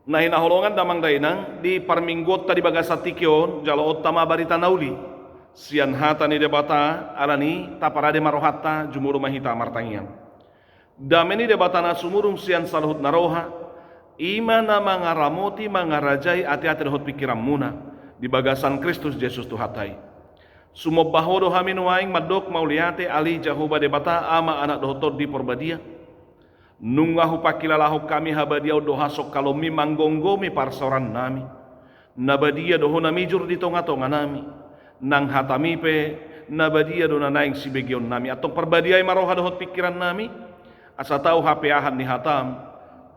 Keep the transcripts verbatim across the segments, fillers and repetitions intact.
Na hinaholongan damang dainang, di parmingguonta di bagasan tingki on, jaloonta ma barita na uli sian hata ni Debata, alani i taparade ma rohanta, jumolo ma hita martangiang. Dame ni Debata na sumurung sian saluhut na roha, i ma na mangaramoti, mangarajai ateate dohot pingkiranmuna di bagasan Kristus Jesus Tuhanta i. Sumomba Ho do hami nuaeng, mandok mauliate, ale Jahowa Debata, Ama, Anak dohot Tondi Porbadia. Nunga hupangkilalahon hami habadiaon dohot hasongkalonmi manggomgomi parsaorannami. Na badia do Ho na mijur di tongatonganami. Nang hataMi pe na badia do na naeng sibegeonnami. Antong parbadiai ma roha dohot pingkirannami, asa tau hapeahan ni hataM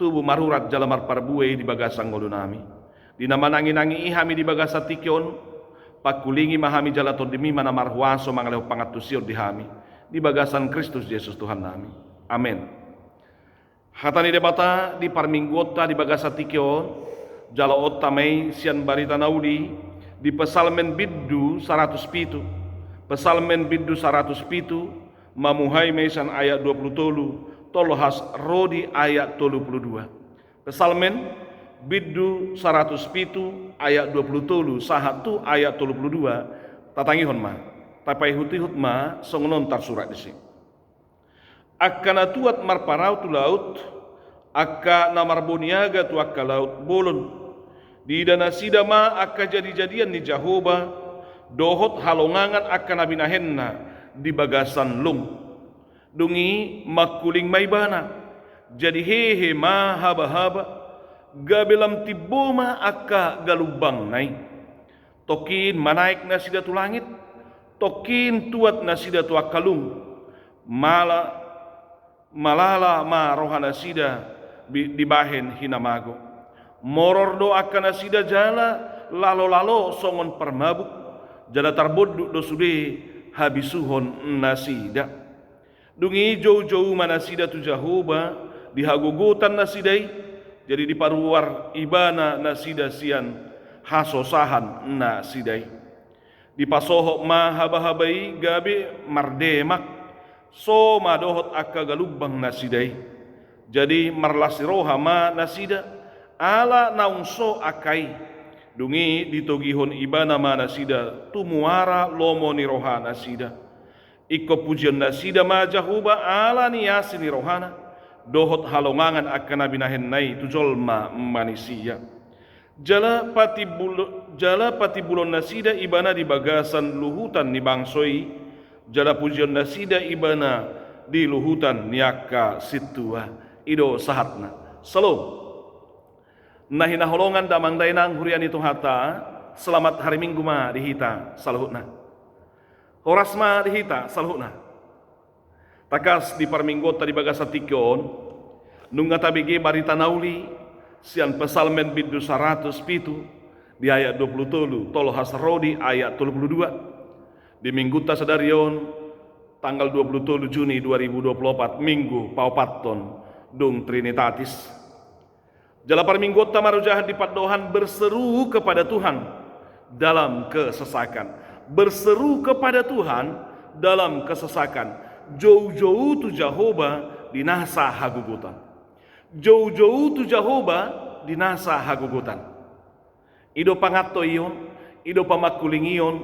tubu marurat jala marparbue i di bagasan ngolunami. Di na mananginangi i hami di bagasan tingki on, pangkulingi ma hami jala TondiMi ma na marhuaso mangalehon pangantusion di hami, di bagasan Kristus Jesus Tuhannami. Amen. Hata ni Debata di parmingguonta di bagasan tingki on, jaloonta ma i sian barita na uli di Psalmen bindu saratus pitu. Psalmen bindu saratus pitu, mamuhai ma i sian ayat dua pulu tolu, tolhas ro di ayat tolu pulu dua. Psalmen bindu saratus pitu ayat dua pulu tolu sahat tu ayat tolu pulu dua, tatangihon ma, tapaihutihut ma songon on tarsurat disi. Angka na tuat marparau tu laut, angka na marboniaga tu angka laut bolon. Diida nasida ma angka jadijadian ni Jahowa, dohot halongangan angka na binahenNa di bagasan lung. Dung i mangkuling ma Ibana, jadi hehe ma habahaba, gabe lam timbo ma angka galumbangna i. Tongkin manaek nasida tu langit, tongkin tuat nasida tu angka lung. Mala, malala ma rohanasida bi-, dibahen hinamago. Moror do angka nasida jala lalolalo songon parmabuk, jala tarbonduk do sude habisuhonnasida. Dung i joujou ma nasida tu Jahowa di hagogotannasida i, jadi diparuar Ibana nasida sian hasosahannasida i. Dipasohot ma habahaba i gabe mardemak, so ma dohot angka galumbangnasida i. Jadi marlas ni roha ma nasida, ala naung so angka i. Dung i ditogihon Ibana ma nasida tu muara lomo ni rohanasida. Ingkon pujionnasida ma Jahowa ala ni asi ni rohaNa, dohot halongangan angka na binahenNa i tu jolma manisia. Jala patimbul-, jala patimbulonnasida Ibana di bagasan luhutan ni bangso i, jala pujionnasida Ibana di luhutan ni angka sintua. I do sahatna. Syalom. Na hinaholongan damang dainang huria ni Tuhanta, selamat hari Minggu ma di hita saluhutna. Horas ma di hita saluhutna. Tangkas di parmingguonta di bagasan tingki on, nunga tabege barita na uli sian Psalmen bindu saratus pitu di ayat dua pulu tolu, tolhas ro di ayat tolu pulu dua. Di minggunta sadari on, tanggal dua pulu tolu Juni dua ribu dua pulu opat, Minggu paopathon dung Trinitatis. Jala parmingguonta marojahan di pandohan berseru kepada Tuhan dalam kesesakan. Berseru kepada Tuhan dalam kesesakan. Joujou tu Jahowa di nasa hagogotan. Joujou tu Jahowa di nasa hagogotan. I do pangantoion, i do pamangkulingion,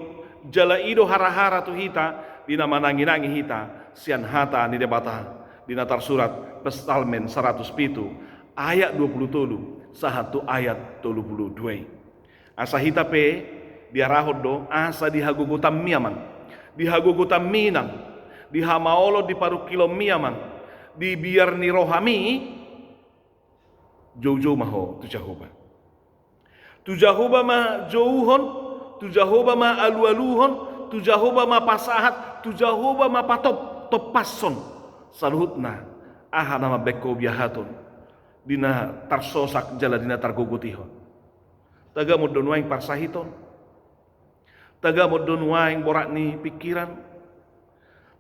jala i do harahara tu hita, di na mananginangi hita, sian hata ni Debata, di na tarsurat Psalmen saratus pitu, ayat dua pulu tolu, sahat tu ayat tolu pulu dua i. Asa hita pe, diarahon do, asa di hagogotanmi amang, di hagogotanmi inang, di hamaolon di parungkilonmi amang, di biar ni rohami, joujou ma ho tu Jahowa. Tu Jahowa ma jouhon, tu Jahowa ma alualuhon, tu Jahowa ma pasahat, tu Jahowa ma patop-, toppashon. Saluhutna, aha na mambaen ho biahaton, di na tarsosak jala di na targogotihon. Tagamon do nuaeng parsahiton. Tagamon do nuaeng borat ni pingkiran.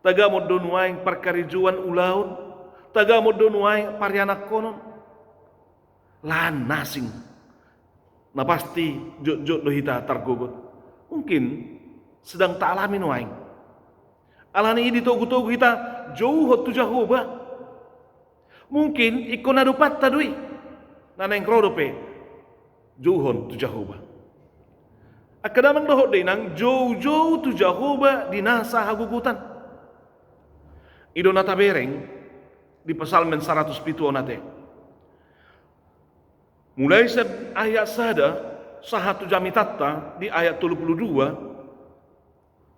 Tagamon do nuaeng parkarejoan ulaon. Tagamon do nuaeng parianakhonon. Lan asing. Na pasti jotjot do hita targogot. Mungkin sedang taalami nuaeng. Alani i ditogutogu hita jouhon tu Jahowa. Mungkin ingkon adopanta do i. Na naeng ro dope jouhon tu Jahowa. Angka damang dohot dainang, joujou tu Jahowa di nasa hagogotan. I do na tabereng di Psalmen saratus pitu on ate. Mulai sian ayat sada sahat tu jamitanta di ayat tolu pulu dua,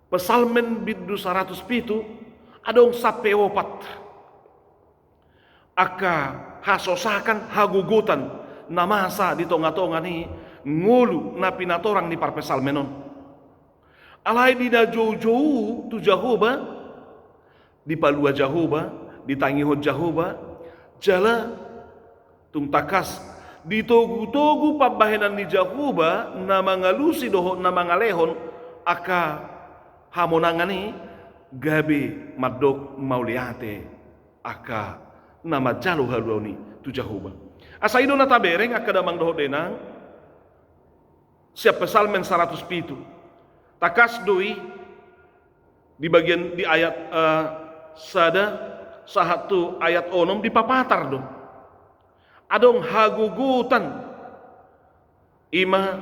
Psalmen bindu saratus pitu, adong sampe opat angka hasosakan, hagogotan na masa di tongatonga ni ngolu na pinatorang ni parpsalmen on. Alai di na joujou tu Jahowa, dipalua Jahowa, ditangihon Jahowa, jala tung tangkas ditogutogu pambahenan ni Jahowa na mangalusi dohot na mangalehon angka hamonangan i, gabe mandok mauliate angka na manjalo haluaon i tu Jahowa. Asa i do na tabereng angka damang dohot dainang, sian Psalmen saratus pitu. Tangkas do i di bagian di ayat, eh, sada sahat tu ayat onom dipapatar do. Adong hagogotan, i ma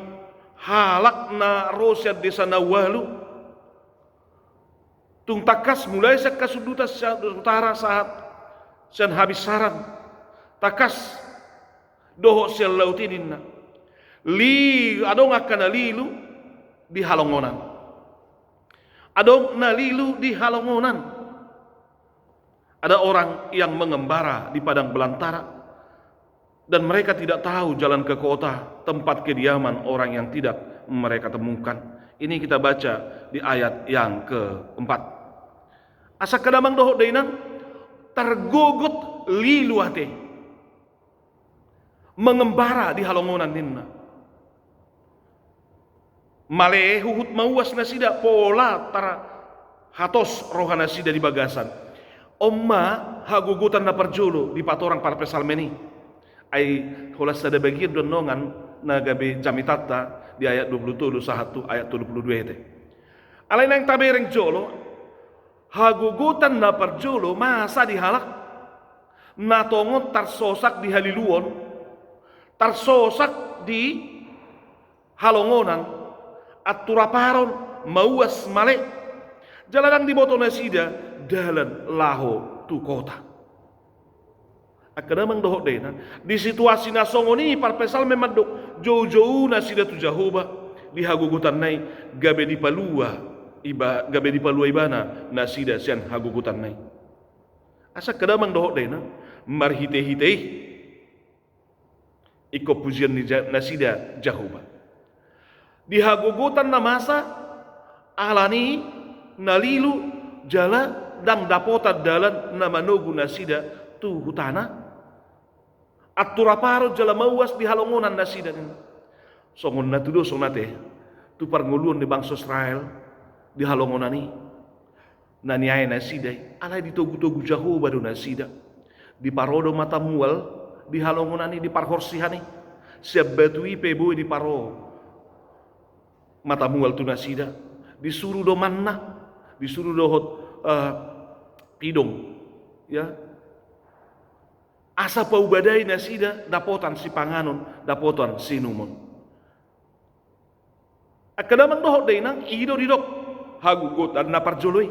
halak na ro sian desa na ualu. Tung tangkas mulai sian hasundutan sian utara sahat sian habinsaran, tangkas dohot sian laut i ninna. Li-, adong angka na lilu di halongonan. Adong na lilu di halongonan. Ada orang yang mengembara di padang belantara, dan mereka tidak tahu jalan ke kota, tempat kediaman orang yang tidak mereka temukan. Ini kita baca di ayat yang keempat. Asa angka damang dohot dainang, targogot lilu ate. Mengembara di halongonan ninna. Male huhut mauas nasida pola tarhatos roha nasida di bagasan. On ma hagogotan na parjolo dipatorang parpsalmen i. Ai holan sada bagian do annon na gabe jamitanta di ayat dua pulu tolu sahat tu ayat tolu pulu dua ate. Alai naeng tabereng jolo, hagogotan na parjolo masa di halak na tongon tarsosak di haliluon, tarsosak di halongonan, anturaparon, mauas, male, jala ndang diboto nasida dalan laho tu kota. Angka damang dohot dainang, di situasi na songon i parpsalmen mandok joujou nasida tu Jahowa di hagogotanna i, gabe dipalua iba-, gabe dipalua ibana nasida sian hagogotanna i. Asa angka damang dohot dainang, marhitehite i ingkon pujion ni ja-, nasida Jahowa. Di hagogotan na masa, alani na lilu jala ndang dapotan dalan na manogu nasida tu hutana, anturaparon jala mauas di halongonan nasida ninna. Songon na tudoson ate tu parngoluon ni bangso Israel di halongonan i. Na niae nasida i, alai ditogutogu Jahowa do nasida. Diparo do mata mual di halongonan i, di parhorsihan i. Sian batu i pe boi diparo mata mual tu nasida. Disuru do manna, disuru dohot, eh, pidong. Ya. Asa paubadai nasida dapotan sipanganon, dapotan siinumon. Angka damang dohot dainang, i do didok hagogotan na parjolo i.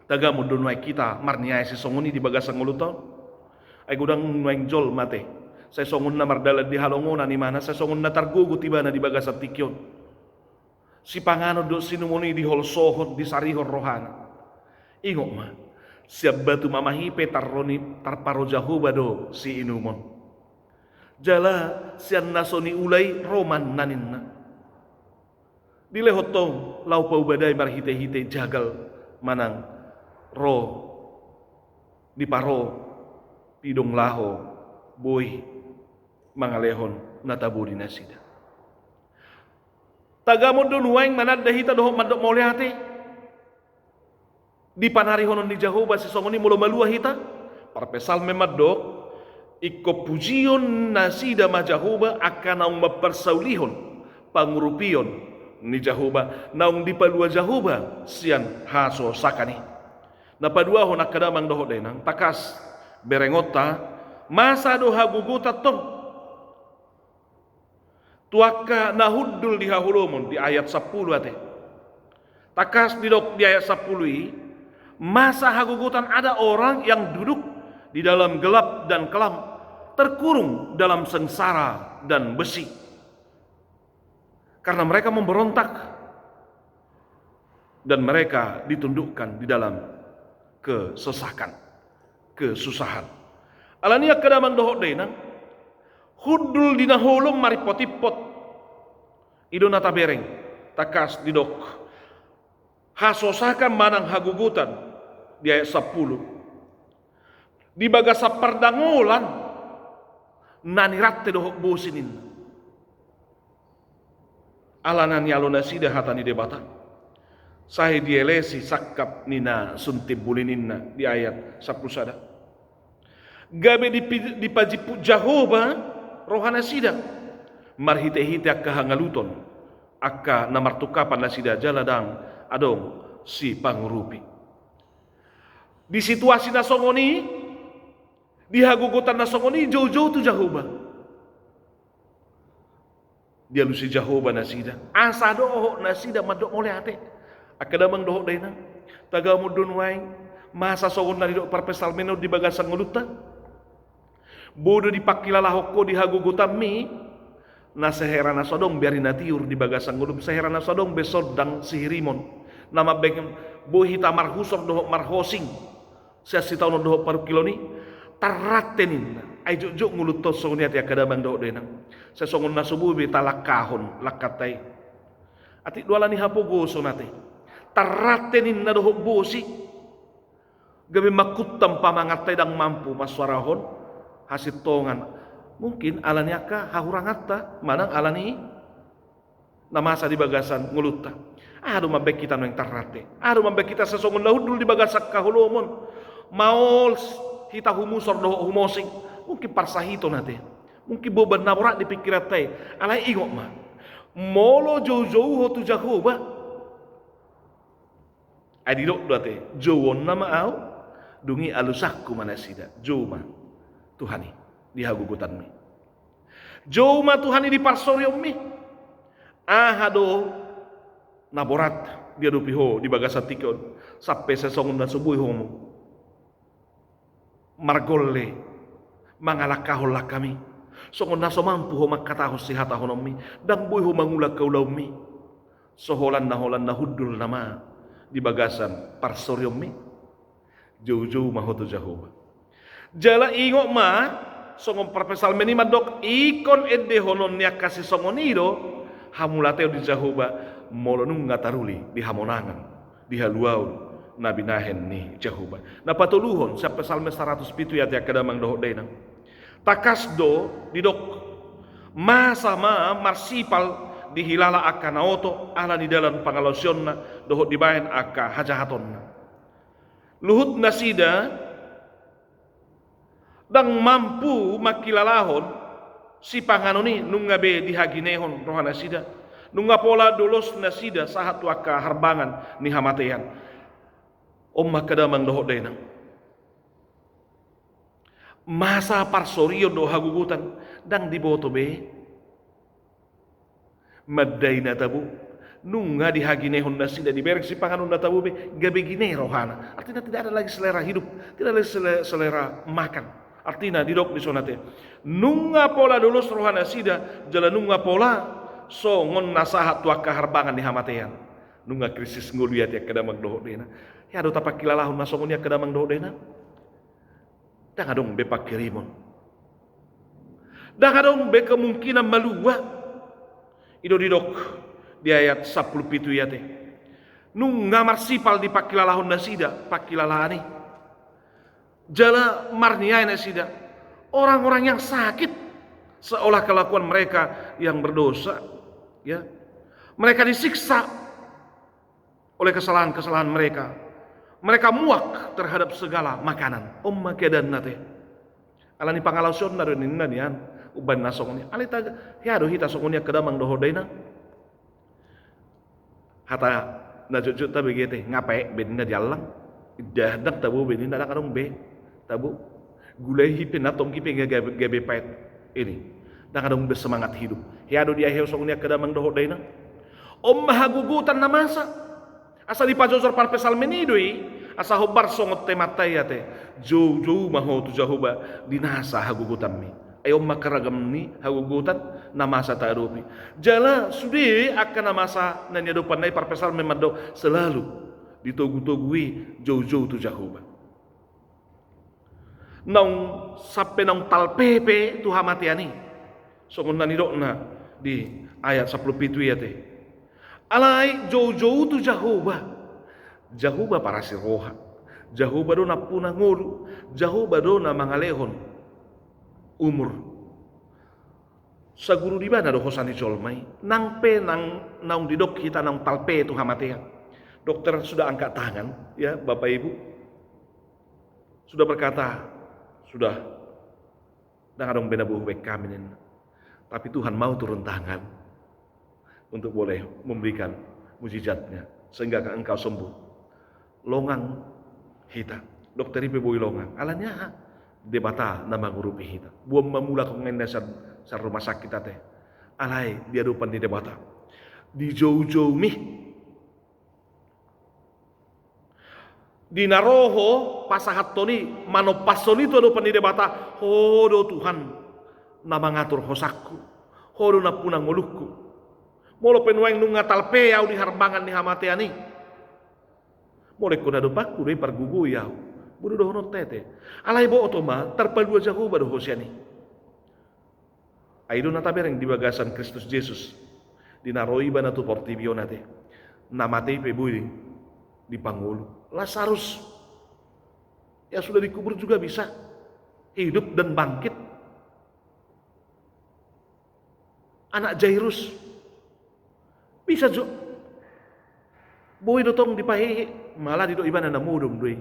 Tagamon do nuaeng hita marniae sisongon i di bagasan ngolunta on. Ai godang nuaeng jolma ate, sai songon na mardalan di halongonan imana, sai songon na targogot ibana di bagasan tingki on. Sipanganon dohot siinumon i diholsohon, disarihon rohana. Ingot ma, sian batu mamah i pe tarro ni, tarparo Jahowa do siinumon. Jala sian na so niula i ro manna ninna. Dilehon tong laho paubadai marhitehite jagal manang ro diparo pidong laho boi mangalehon na tabo di nasida. Tagamon do nuaeng mananda hita dohot mandok mauliate di panarihonon ni Jahowa sisongon i molo malua hita? Parpsalmen mandok, ingkon pujion nasida ma Jahowa angka naung mamparsaulihon pangurupion ni Jahowa, naung dipalua Jahowa sian hasosakan i. Na paduahon angka damang dohot dainang, tangkas berengonta, masa do hagogotan tong. tu angka na hundul di haholomon di ayat sampulu ate. Tangkas didok di ayat sampulu i, masa hagogotan ada orang yang duduk di dalam gelap dan kelam, terkurung dalam sengsara dan besi. Karena mereka memberontak dan mereka ditundukkan di dalam kesesakan, kesusahan. Alani i angka damang dohot dainang, hundul di na holom marimpot-impot. I do na tabereng, tangkas didok hasosakan manang hagogotan di ayat sampulu. Di bagasan pardangolan na nirante dohot bosi ninna. Alana nialo nasida hata ni Debata, sai dielesi sangkap ni na sun timbul i ninna di ayat sampulu sada. Gabe dipi-, dipajimput Jahowa roha nasida marhite-hite angka hangaluton, angka na martungkapan nasida jala ndang adong sipangurupi. Di situasi na songon i, di hagogotan na songon i, joujou tu Jahowa. Dialusi Jahowa nasida, asa dohot nasida mandok mauliate. Angka damang dohot dainang, tagamon do nuaeng masa songon na nidok parpsalmen on di bagasan ngolunta? Boi do dipangkilalahon ho di hagogotanmi na sehera na so adong be ari na tiur di bagasan ngolum, sehera na so adong be sondang sihirimon, na mambahen boi hita marhusor dohot marhosing sian sitaonon dohot parungkilon i? Tarrante ninna. Ai jotjot ngolunta on songon i ate angka damang dohot dainang. Sai songon na so boi be talangkahon langkanta i. Atik do alani hapogoson ate. Tarrante ninna dohot bosi. Gabe mangkuntam pamanganta i, ndang mampu mansuarahon hasintongan. Mungkin alani angka hahuranganta manang alani na masa di bagasan ngolunta. Aha do mambahen hita nuaeng tarrante? Aha do mambahen hita sai songon na hundul di bagasan haholomon? Maol hita humusor dohot humosing. Mungkin parsahiton ate. Mungkin beban na borat di pingkiranta i. Alai ingot ma, molo joujou ho tu Jahowa, ai didok do ate, jouonna ma ahu, dung i alusanku ma nasida. Jou ma Tuhan i di hagogotanmi. Jou ma Tuhan i di parsorianmi. Aha do na borat diadopi ho di bagasan tingki on, sampe sai songon na so boi ho margolle mangalangkahon langkami, songon na so mampu ho mangkatahon sihatahononmi, ndang boi ho mangulak haulaonmi? So holan na, holan na hundul nama di bagasan parsorionmi. Joujou ma ho tu Jahowa. Jala ingot ma, songon parpsalmen i mandok, ingkon endehonon ni angka sisongon i do hamauliateon di Jahowa, molo nunga taruli di hamonangan, di haluaon na binahen ni Jahowa. Na patoluhon, sian Psalmen saratus pitu i ate angka damang dohot dainang. Tangkas do didok, masa ma marsipal dihilala angka na oto ala ni dalan pangalaosionna dohot dibahen angka hajahatonna. Luhut nasida ndang mampu mangkilalahon sipanganon i, nunga be dihaginehon roha nasida, nunga pola dolos nasida sahat tu angka harbangan ni hamatean. On ma angka damang dohot dainang. Masa parsorion dohot hagogotan ndang diboto be mandai na tabo. Nunga dihaginehon nasida, dibereng sipanganon na tabo be, gabe gine rohana. Artina tidak ada lagi selera hidup, tidak ada lagi sele-, selera makan. Artina didok dison ate, nunga pola dolos roha nasida, jala nunga pola songon na sahat tu angka harbangan ni hamatean. Nunga krisis ngolu i ate angka damang dohot dainang. Ia do tapangkilalahon na songon i angka damang dohot dainang. Ndang adong be pangkirimon. Ndang adong be kemungkinan malua. I do didok di ayat sampulu pitu i ate. Nunga marsipal dipangkilalahon nasida pangkilalaan i. Jala marniae nasida orang-orang yang sakit, seolah kelakuan mereka yang berdosa. Ya. Mereka disiksa oleh kesalahan-kesalahan mereka. Mereka muak terhadap segala makanan. On ma keadaanna ate. Ala ni pangalaosionna do ninna nian umbahen na songon i. Alai ta-, ia do hita songon i angka damang dohot dainang. Hata na jotjot tabege ate, nga paet be ninna diallang. Inda ndang tabo be ninna, ndang adong be tabo. Gulai i pe na tonggi pe nga gabe, gabe paet ini. Ndang adong be semangat hidup. Hea do diaheo songon i angka damang dohot dainang. On ma hagogotan na masa. Asa dipajojor parpsalmen i do i, asa hombar songon temanta i ate. Joujou ma ho tu Jahowa di nasa hagogotanmi. Ai on ma angka ragam ni hagogotan na masa taadopi. Jala sude angka na masa na niadopanna i parpsalmen mandok selalu ditogutogu i joujou tu Jahowa. Naung sampe naung talpe pe tu hamatean i. Songon na nidokna di ayat sampulu pitu i ate. Alai joujou tu Jahowa. Jahowa parasi roha. Jahowa do nampuna ngolu. Jahowa do na mangalehon umur. Saguru di ibana do hosa ni jolma i. Nang pe nang naung didok hita naung talpe tu hamatean. Dokter sudah angkat tangan, ya Bapak Ibu. Sudah berkata, sudah, ndang adong be na boi hubaen hami ninna. Tapi Tuhan mau turun tangan untuk boleh memberikan mujizatnya sehingga engkau sembuh. Longang hita. Dokter i pe boi longang. Alani aha? Debata na mangurupi hita. Boan ma mulak on ninna sian, sian rumah sakit ate. Alai di adopan ni Debata. Dijoujoumi. Di na ro ho pasahathon i, manompashon i tu adopan ni Debata, ho do Tuhan na mangatur hosangku, ho do nampuna ngolungku. Molo pe nuaeng nunga talpe ahu di harbangan ni hamatean i. Molo ingkon adopanku do i pargogoi ahu. Boi do dohononta ate. Alai boto ma, tarpalua Jahowa do ho sian i. Ai do na tabereng di bagasan Kristus Jesus. Di na ro ibana tu portibi on ate. Na mate i pe boi dipangolu. Lazarus. Ya sudah dikubur juga bisa. Hidup dan bangkit. Anak Jairus. Bisa jo. Boi do tong dipahehe, malah didok ibana na modom do i.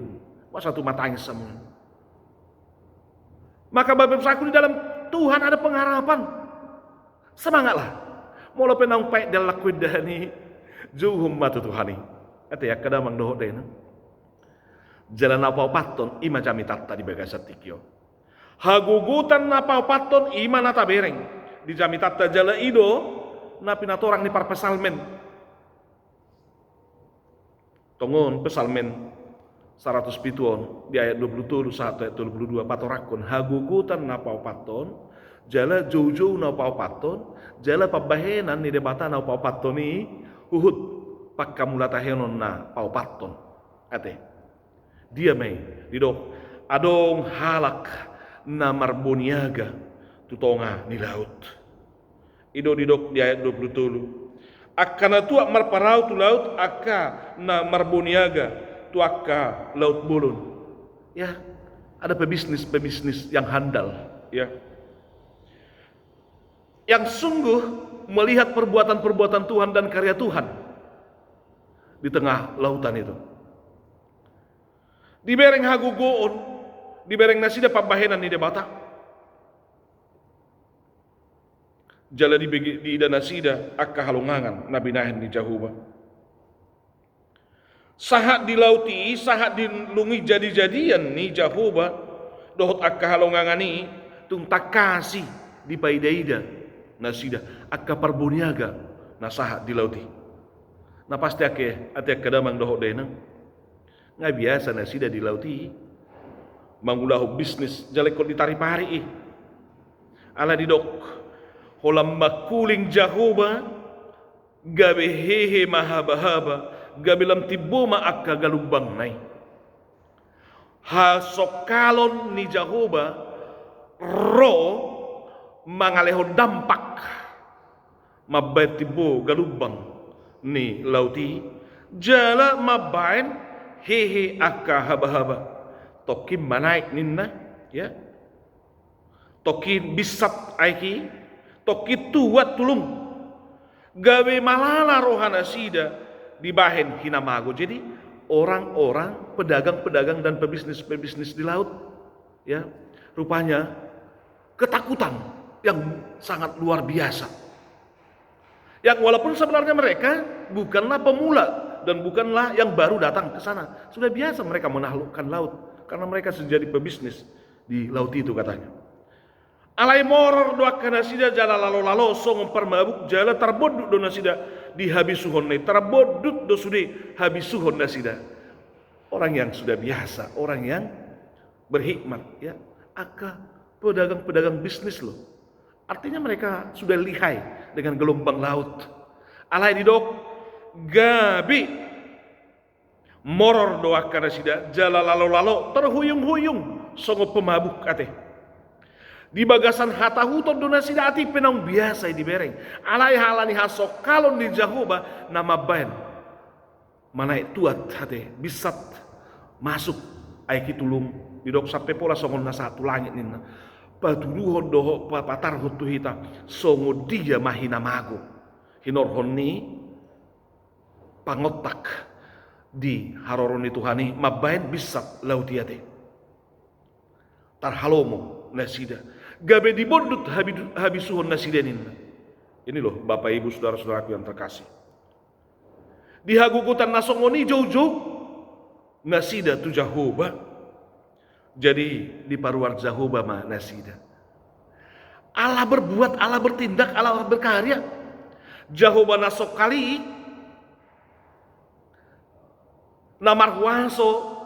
Masa tu matangis sama. Maka bapak-bapakku di dalam Tuhan ada pengharapan. Semangatlah. Molo pe naung paet dalan laku indahan i, jouhon ma tu Tuhan i. Ate angka damang dohot dainang. Jala na paopathon i ma jamitanta di bagasan tingki on. Hagogotan na paopathon i ma na tabereng di jamitanta jala i do na pinatorang ni parpsalmen. Tongon psalmen saratus pitu on di ayat dua pulu tolu sahat tu ayat tolu pulu dua patorangkon hagogotan na paopathon, jala joujou na paopathon, jala pambahenan ni Debata na paopathon i huhut pangkamulatahenon na paopathon. Ate. Dia ma i, didok, adong halak na marboniaga tu tonga ni laut. I do didok di ayat dua pulu tolu. Angka na tuat marparau tu laut, angka na marboniaga tu angka laut bolon. Ya, ada pebisnis-pebisnis yang handal, ya. Yang sungguh melihat perbuatan-perbuatan Tuhan dan karya Tuhan di tengah lautan itu. Dibereng hagogoon, dibereng nasida pambahenan ni Debata. Jala dibege-, diida nasida angka halongangan na binahen ni Jahowa. Sahat di laut i, sahat di lung i jadi-jadian ni Jahowa dohot angka halongangan i, tung tangkas i dipaidaida nasida angka parboniaga na sahat di laut i. Na pasti angka, ate angka damang dohot dainang. Nga biasa nasida di laut i mangulahon bisnis, jala ingkon ditaripari i. Ala didok, holan mangkuling Jahowa, gabe hehe ma habahaba, gabe lam timbo ma angka galumbangna i. Hasongkalon ni Jahowa ro mangalehon dampak mambaen timbo galumbang ni laut i, jala mambaen hehe angka habahaba. Tongkin manaek ninna, ya. Tongkin binsat aek i, tongkin tuat tu lung. Gabe malala roha nasida dibahen hinamago. Jadi orang-orang pedagang-pedagang dan pebisnis-pebisnis di laut, ya, rupanya ketakutan yang sangat luar biasa. Yang walaupun sebenarnya mereka bukanlah pemula dan bukanlah yang baru datang ke sana. Sudah biasa mereka menaklukkan laut karena mereka sudah jadi pebisnis di laut itu katanya. Alai moror do angka nasida jala lalo-lalo songon parmabuk, jala tarbondut do nasida di habisuhonna i, tarbondut do sude habisuhon nasida. Orang yang sudah biasa, orang yang berhikmat, ya, angka pedagang-pedagang bisnis loh. Artinya mereka sudah lihai dengan gelombang laut. Alai didok, gabe moror do angka nasida jala lalo-lalo, terhuyung-huyung songon pemabuk ate. Di bagasan hatahuton do nasida, atik pe naung biasa i dibereng. Alai ala ni hasongkalon ni Jahowa na mambahen manaek tuat ate, binsat masuk aek i tu lum, didok sampe pola songon na sahat tu langit ninna. Patuduhon dohot papatarhon tu hita songon dia ma hinamago, hinorhon ni pangontak di haroro ni Tuhan i mambahen binsat laut i ate. Tarhalomo nasida, gabe dibondut habi-, habisuhon nasida ninna. Ini loh, Bapak Ibu, saudara-saudaraku yang terkasih. Di hagogotan na songon i joujou nasida tu Jahowa. Jadi diparuar Jahowa ma nasida. Allah berbuat, Allah bertindak, Allah berkarya. Jahowa na songkali, na marhuaso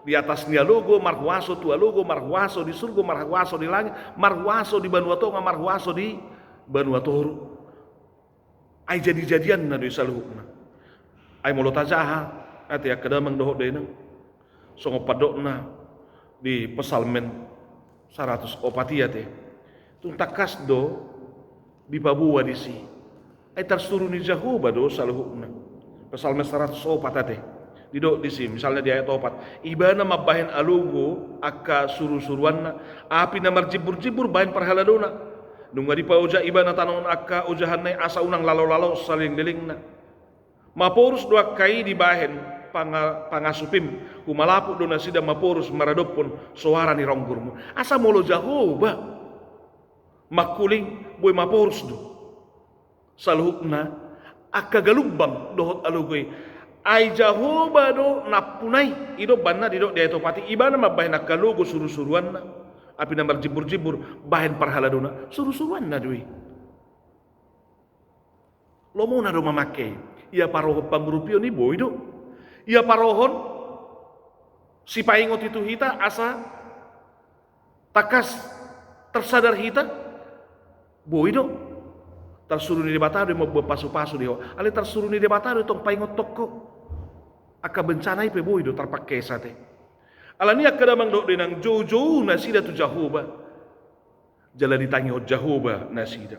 di atas ni alogo, marhuaso tu alogo, marhuaso di surgo, marhuaso di langit, marhuaso di banua tonga, marhuaso di banua toru. Ai jadi-jadianna do i saluhutna. Ai molo tajaha ate angka damang dohot dainang, songon pandokna di Psalmen saratus opat i ate, tung tangkas do dipaboa disi. Ai tarsuru ni Jahowa do saluhutna. Psalmen saratus opat ate, didok disi, misalna di ayat opat, Ibana mambahen alogo angka suru-suruanna, api na marjimbur-jimbur bahen parhaladona. Nunga dipaoja Ibana tano on angka ojahanna i, asa unang lalo-lalo salelenglelengna. Maporus do angka i dibahen panga-, pangasupim, humalaput do nasida maporus maradophon soara ni ronggurmu. Asa molo Jahowa mangkuling, boi maporus do saluhutna angka galumbang dohot alogo i. Ai Jahowa do nampuna i. I do umbahen na didok di ayat opat i, Ibana mambahen angka alogo suru-suruanna, api na marjimbur-jimbur bahen parhaladona, suru-suruanna do i. Lomona do mamangke i. Ia parohon pangurupion i, boi do. Ia parohon sipaingot i tu hita asa tangkas tersadar hita, boi do. Tarsuru ni Debata do i mamboan pasu-pasu di ho. Alai tarsuru ni Debata do i tong paingothon ho. Angka bencana i pe boi do tarpangke asa ate. Alani i angka damang dohot dainang, joujou nasida tu Jahowa. Jala ditangihon Jahowa nasida,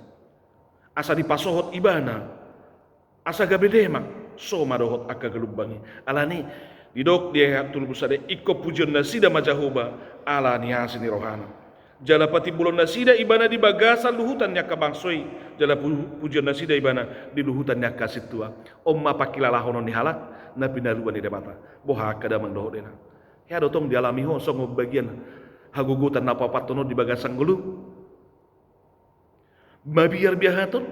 asa dipasohot Ibana asa gabe demak, so ma dohot angka galumbang i. Alani i didok di ayat tolu pulu sada, ingkon pujion nasida ma Jahowa ala ni asi ni rohana. Jala patimbulon nasida Ibana di bagasan luhutan ni angka bangso i, jala pu-, pujion nasida Ibana di luhutan ni angka sintua. On ma pangkilalahonon ni halak na pinalua ni Debata. Boha angka damang dohot dainang? Hea do tong dialami ho songon bagian hagogotan na paopathon on di bagasan ngolu? Mabiar biahaton,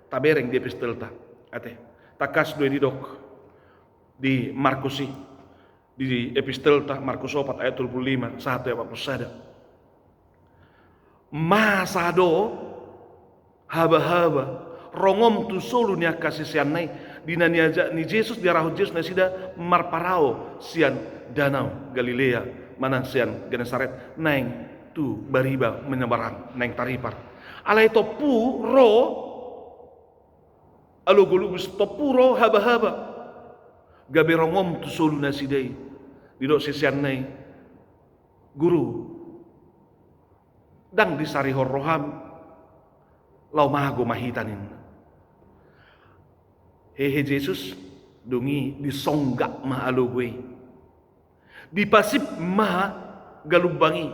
tabereng di epistelta ate. Tangkas do i didok di Markus i, di epistelta Markus opat ayat tolu pulu lima sahat tu opat pulu sada. Masa do habahaba rongom tu solu ni angka siseanna i, di na niajak ni Jesus, diarahon Jesus nasida marparau sian Danau Galilea manang sian Genesaret naeng tu bariba, menyeberang, naeng taripar. Alai tompu ro alogo lubus, tompu ro habahaba, gabe rongom tu solu nasida i. Didok siseanna i, Guru, ndang disarihon roham, laho mago ma hita, ninna. Hehe Jesus, dung i disonggap ma alogo i. Dipasip ma galumbang i,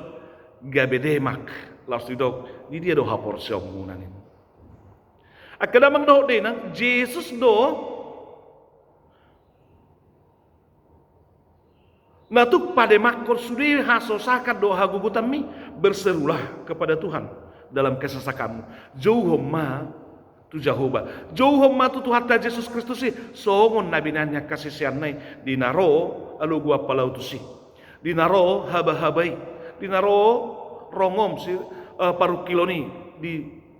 gabe demak, laos didok, di dia do haporseaonmuna, ninna. Angka damang dohot dainang, Jesus do na tuk pademakkon sude hasosakan dohot hagogotanmi. Berserulah kepada Tuhan dalam kesesakanmu. Jouhon ma tu Jahowa. Jouhon ma tu Tuhanta Jesus Kristus i, songon na binahen ni angka siseanna i, di na ro alogo ampalautus i, di na ro habahaba i, di na ro rongom si, eh, parungkilon i di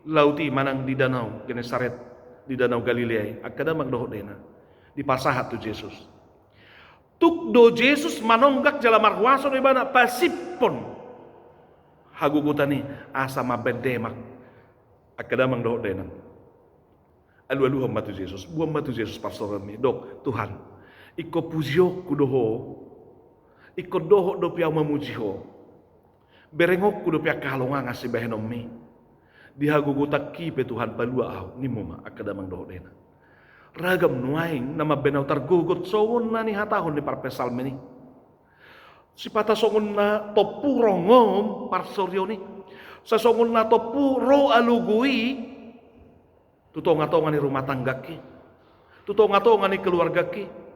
laut i manang di danau Genesaret, di danau Galilea i, angka damang dohot dainang, dipasahat tu Jesus. Tuk do Jesus manonggak jala marhuaso do ibana pasiphon hagogotan i asa mambaen demak. Angka damang dohot dainang, alualuhon ma tu Jesus, boan ma tu Jesus parsorionmi, dok: Tuhan, ingkon pujionku do Ho, ingkon dohot dope ahu mamuji Ho. Berengonku dope angka halongangan sibahenonmi. Di hagogotanki pe Tuhan palua ahu, ninmu ma, angka damang dohot dainang. Ragam nuaeng na mambaen ahu targogot songon na nihatahon ni parpsalmen i. Sipata songon na tompu rongom parsorion i, sai songon na tompu ro alogo i tu tongatonga ni rumah tanggangki, tu tongatonga ni keluargangki.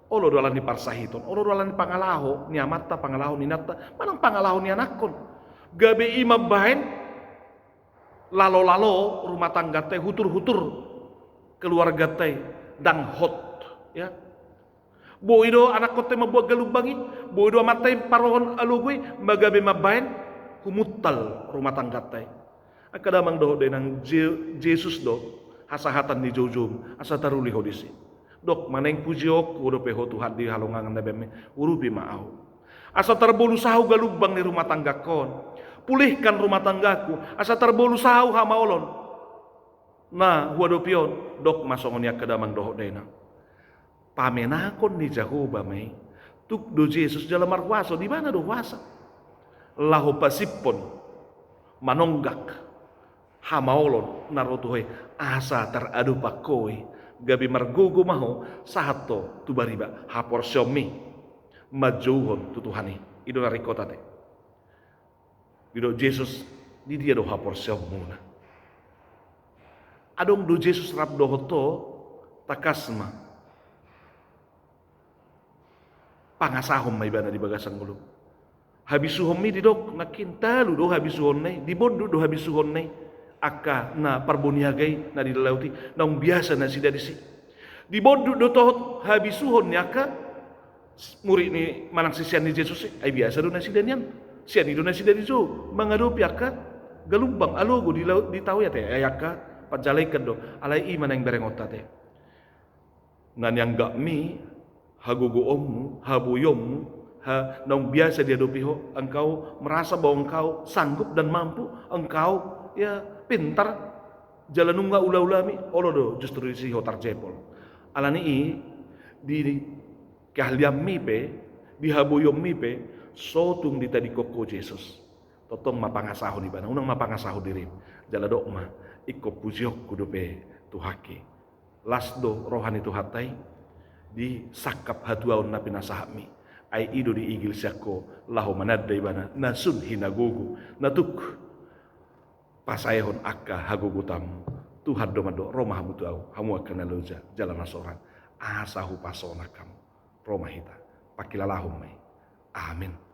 Olo do alani parsahiton, olo do alani pangalaho ni amanta, pangalaho ni inanta, manang pangalaho ni anakkon. Gabe i mambaen lalolalo rumah tangganta i, huturhutur keluarganta i ndang hot, ya. Boi do anakkonta i mambuat galumbang i, boi do amanta i parohon alogo i, ma gabe mambaen humuntal rumah tangganta i. Angka damang dohot dainang, Je-, Jesus do hasahatan ni joujoum asa taruli ho disi. Dok ma: Naeng pujionku dope Ho Tuhan di halongangan na baenmi, urupi ma ahu. Asa tarbolus ahu galumbang ni rumah tanggangkon. Pulihkan rumah tanggangku, asa tarbolus ahu hamaolon na huadopi on. Dok ma songon i, angka damang dohot dainang. Pamenakon ni Jahowa ma i. Tuk do Jesus jala marhuaso, di ibana do huasa laho pasiphon, manonggak hamaolon na ro tu ho i, asa taradopan ho i, gabe margogo ma ho sahat tu bariba haporseaonmi manjouhon tu Tuhan i. I do na ringkot, ate. Didok Jesus: Di dia do haporseaonmuna? Adong do Jesus rap dohot ho, tangkas ma pangasahon ma ibana di bagasan ngolu. Habisuhonmi, didok nangkin, talu do habisuhonna i, di bondut do habisuhonna i, angka na parboniaga i na di laut i, naung biasa nasida disi. Di bondut do tohot habisuhon ni angka murid ni manang sisean ni Jesus i, ai biasa do nasida nian. Sian i do nasida dijou mangadopi angka galumbang, alogo di laut, di tao i, ate. Ai angka panjala ingkon do, alai i ma naeng berengonta, ate. Na nianggapmi, hagogoonmu, haboionmu, ha, naung biasa diadopi ho, engkau merasa bahwa engkau sanggup dan mampu, engkau, ya, pintar, jala nunga ulaulami, olo do justru disi ho tarjepol. Alani i, di keahlianmi pe, di haboionmi pe, so tung ditadingkon ho Jesus. Tongtong ma pangasahon ibana, unang ma pangasahon dirim. Jala dok ma: Ingkon pujionku dope Tuhanki. Las do roha ni Tuhanta i di sangkap hatuaon na pinasahatmi. Ai i do diigil sian ho laho mananda ibana na sun hinagogo, na tuk pasaehon angka hagogotanmu. Tuhan do mandok: Ro ma hamu tu ahu, hamu angka na loja jala na sorang, asa hupasonang hamu. Ro ma hita, pangkilalahon ma i. Amen.